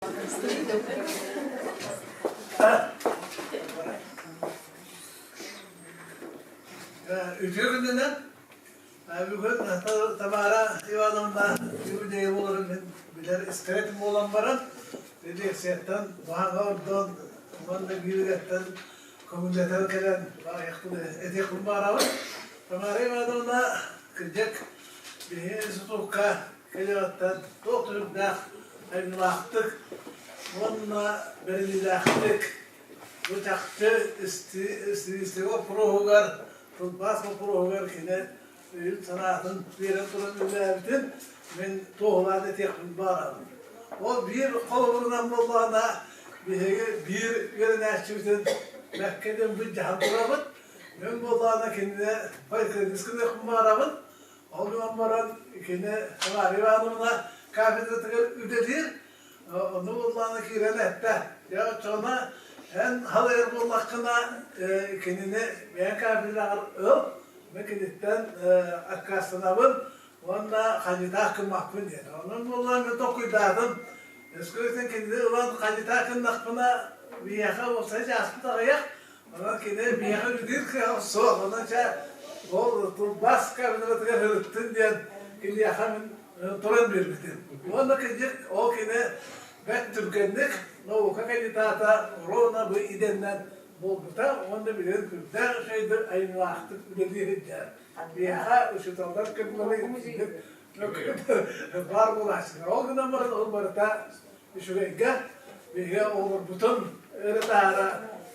Үтүө күнүнэн бүгүн Тамара Ивановна юбилейа буоларын мин билэр истэрэтим буолан баран редакцияттан баһаҥа ордон уонна биирэттэн көҥүллэтэн кэлэн этиэхпин баҕарабын. Тамара Ивановна кырдьык биһиги институкка кэлиэҕиттэн туох түбүктээх айымньылаахтык уонна бэриниилээхтик бу чахчы стилистика боппуруоһугар, тылбаас боппуруоһугар кини өйүн-санаатын биэрэн туран үлэлээбитин мин туоһулаан этиэхпин баҕарабын. Ол биир холобурунан буоллаҕына, биһиги биир үөрэнээччибитин бэркэ диэн былдьаһан турабыт. Мин буоллаҕына кинини фольклорист гыныахпын баҕарабын. Ол гынан баран кини Тамара Ивановна кафедратыгар үлэлиир. Ону буоллаҕына киирэн эттэ. Дьэ оччоҕуна эн халыйар буоллаххына кинини бэйэҥ кафедраҕар ыл, мин киниттэн аккаастанабын уонна хандьытаах гыммаппын диэн. Онон буоллаҕына мин толкуйдаатым. Өскөтүн кинини ылан хандьытаах гыннахпына биһиэхэ уопсай чааспыт аҕыйах, Онон кини миэхэ үлэлиир кыаҕым суох. Онон чэ, ол тылбаас кабинетыгар сырыттын диэн киниэхэ мин туран биэрбитим. Уонна кырдьык ол кини бэрт түргэнник наука кандидата ровно бу идэннэн буолбута уонна билигин сүрдээх үчүгэйдик айымньылаахтык үлэлиир сылдьар. Миэхэ учууталлар көмөлөрө баар буолааччылар. Ол гынан баран ол барыта үчүгэйгэ биһиги оҕолорбутун өрө таһаара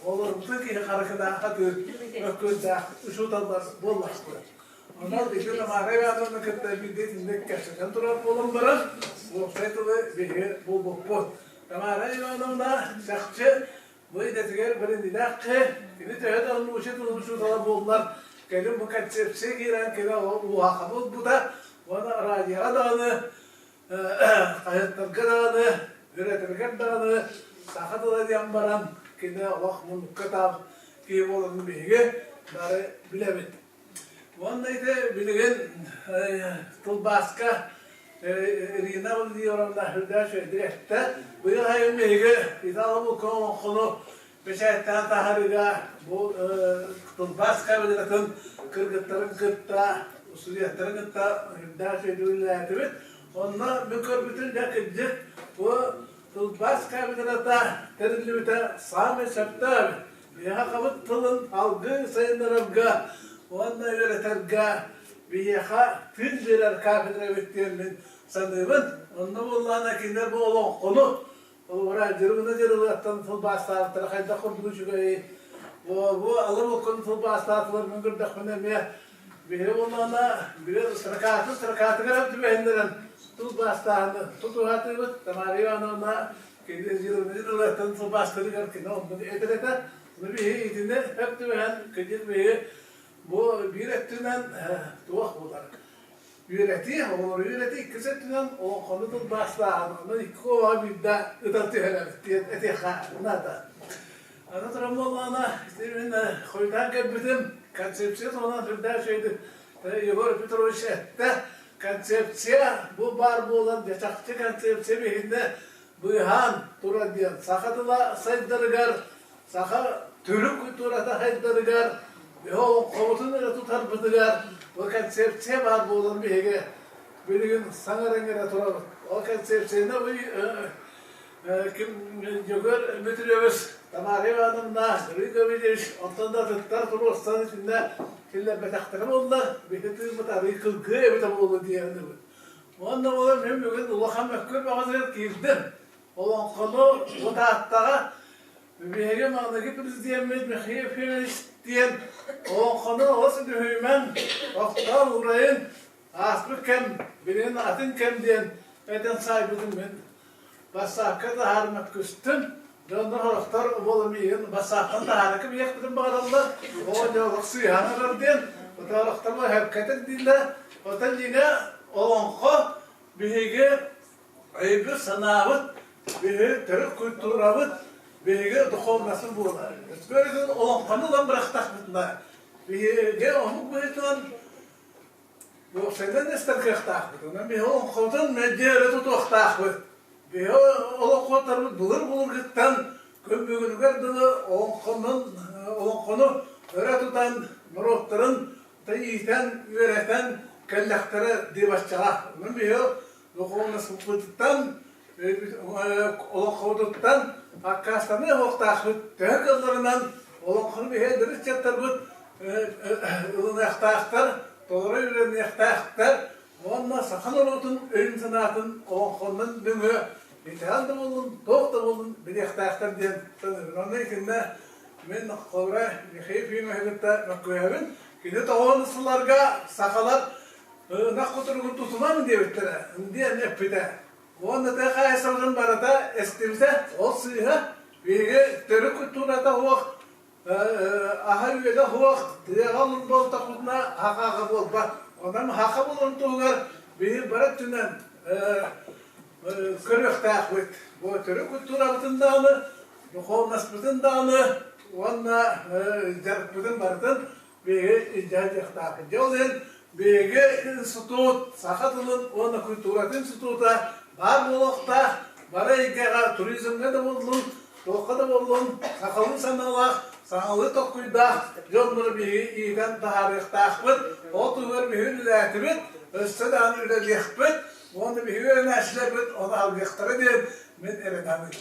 оҕолорбутун киһи харахынаахха тыыр мөккүөрдээх учууталлар буоллахтара. Онон ити Тамара Ивановна кытта биирдэ итинник кэпсэтэн турар буолан баран, уопсай тылы биһиги булбуппут. Тамара Ивановна чахчы бу идэтигэр бэриниилээх киһи, кини төһө да нуучча тылын учуутала буоллар, кэлин бу концепция киирэн кини уһаха буолбута уонна радиоҕа даҕаны Хаһыаттарга даҕаны, үөрэтэргэр даҕаны саха тыла диэн баран кини олох муннукка таах киһи буоларын биһиги бары билэбит. Уонна ити билигин тылбааска Ирина Владимировна үрдээх үчүгэйдик эттэ. Быйыл сайын биһиги Италия олоҥхону бэчээттээн таһаарыыга бу тылбаас кабинетын кыргыттарын кытта, устудьуоннарын кытта үрдээх үчүгэйдик үлэлээтибит. Онно мин көрбүтүм дьэ кырдьык бу тылбаас кабинета тэриллибитэ саамай сөптөөх эбит. Биһиэхэ хабыт тылын алгыы сайыннарарга уонна үөрэтэргэ биһиэхэ тыын биэрэр кафедра эбит диэн мин саныыбын. Онно буоллаҕына кинилэр бу олоҥхону Холобура, дьырыбына дьырылыаттан тылбаастаабыттара хайдах курдук үчүгэйий. Бу алын оккун тылбаастаатылар мин көрдөхпүнэ эмиэ биһиги буоллаҕына били строкатын строкатыгар түбэһиннэрэн тылбаастааһыны тутуһаатыыбыт. Тамара Ивановна кини дьырыбына дьырылыаттан тылбаастыырыгар кини оннук этэр этэ. Ону биһиги итини сөп түбэһэн кини биһиги бу биир өттүнэн туох буолар Үөрэтии, оҕолору үөрэтии иккис өттүнэн олоҥхону тылбаастааһын, онон икки куобаҕы биирдэ ытан түһэрэбит диэн этиэххэ наада. Аны туран буоллаҕына, ити мин хойутаан кэлбитим, концепция туһунан сүрдээх үчүгэйдик Егор Петрович эттэ. Концепция бу баар буолан, дьэ чахчы концепция биһиннэ быыһаан турар диэн саха тыла сайдарыгар, саха төрүт культурата сайдарыгар, олоҥхобутун эрэ тутарбытыгар бу концепция баар буолан биһиги билигин саҥаран эрэ турабыт. Ол концепцияны ким Дьөгүөр Дмитриевич, Тамара Ивановна, Юрий Гаврильевич онтон да атыттар туруорсан итиннэ киллэрбэтэхтэрэ буоллар, биһи тыыммыт арыый кылгыа эбитэ буолуо диэн Уонна буолан мин бүгүн улахан мөккүөр бөҕөтүгэр киирдим. Олоҥхону Тааттаҕа биһиги маҥнайгы президеммит Михаил Ефимович диэн олоҥхону олус үһүйүмэн, тохтоон уурайын, ааспыт кэм, билигин атын кэм диэн этэн саайбытым мин Бассаапка таһаар мөккүстүм. Дьоннор сорохтор буола миигин бассааптан таһааракка кэбиһиэхпитин баҕараллар. Оо, дьэ олох сыыһан эрэр диэн. Отоорохтор өһөккөтүк дииллэр. Оттон дьиҥэ олоҥхо биһиги өйбүт-санаабыт, биһиги төрүт культурабыт, биһиги духовносын буолар. Өскөтүн олоҥхону ылан бырахтахпытына, биһиги омук быһыытынан Уопсайынан истэр кыахтаахпыт. Онон биһи олоҥхобутун мэлдьи өрө тутуохтаахпыт. Биһи олоҥхоттарбыт. ыччаттарбыт былыр-былыргыттан күн бүгүнүгэр дылы олоҥхонон олоҥхону өрө тутан норуоттарын иитэн, үөрэтэн кэллэхтэрэ дии баччаҕа. Онон биһиги духовностпытыттан, олоҥхобутуттан аккаастаныа суохтаахпыт. Төһө кыалларынан олоҥхону биһиги эдэр ыччаттарбыт ылыныахтаахтар, толору үөрэниэхтээхтэр уонна саха норуотун өйүн-санаатын олоҥхонон нөҥүө итэҕэл да буоллун, туох да буоллун билиэхтээхтэр диэн саныыбын. Онно итиннэ мин холобура Михаил Ефимовиһы кытта мөккүһэбин. Кини тоҕуон сылларга сахалар ынах кутуругун тутумаҥ диэбиттэрэ диэн эппитэ. Уонна тыа хаһаайыстыбатын барыта эстибитэ. Ол сыыһа биһиги төрүт культурата суох аһа-үөлэ суох, тыаҕа олордохпутуна хаха буолбат. Онон хаха буоларын туһугар биһиги бары өттүнэн көрүөхтээхпит. Бу төрүт культурабытын даҕаны, духовностпытын даҕаны уонна дьарыкпытын барытын биһиги илдьэ сылдьыахтаахпыт. Дьэ ол иһин биһиги институт, саха тылын уонна культуратын института баар буолуохтаах, бары эйгэҕэ туризмҥа да буоллун, туохха да буоллун, сахалыы санаалаах, саҥалыы толкуйдаах дьоннору биһиги иитэн таһаарыахтаахпыт. Ол туһугар биһиги үлэлээтибит, өссө даҕаны үлэлиэхпит уонна биһиги үөрэнээччилэрбит ону алгыахтара диэн мин эрэнэбин.